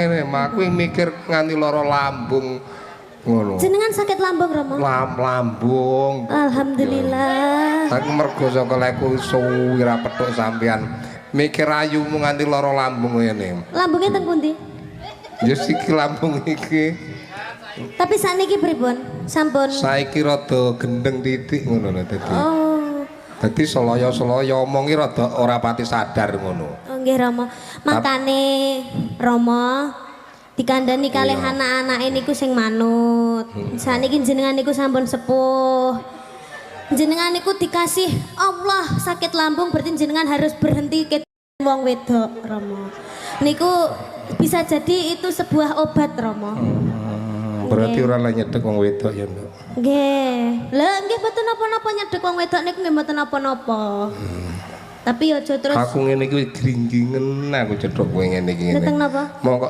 Ngene, aku mikir nganti lara lambung ngono. Jenengan sakit lambung, Romo? Lambung. Alhamdulillah. Aku mergo saka leku suwi ra petuk sampean. Mikir ayumu nganti lara lambung ngene. Lambungnya teng pundi? Ya siki lambung iki. Tapi sakniki pripun? Sampun. Saiki rada gendeng titik ngono lho dadi. Oh. Dadi selaya-selaya omongi rada ora pati sadar ngono. Oh nggih, Romo. Makane Romo dikandani kalih anak-anake niku sing manut. Sakniki jenengan niku sampun sepuh. Jenengan niku dikasih Allah sakit lambung, berarti jenengan harus berhenti ke wong wedok, Romo. Niku bisa jadi itu sebuah obat, Romo. Berarti ora lek nyedek wong wedok ya, Nduk. Nggih. Lah nggih mboten napa-napa, nyedek wong wedok niku nggih mboten napa-napa. Tapi aja terus Aku ngene iki gringgingen aku cethuk kowe ngene iki ngene. Dateng napa? Mongko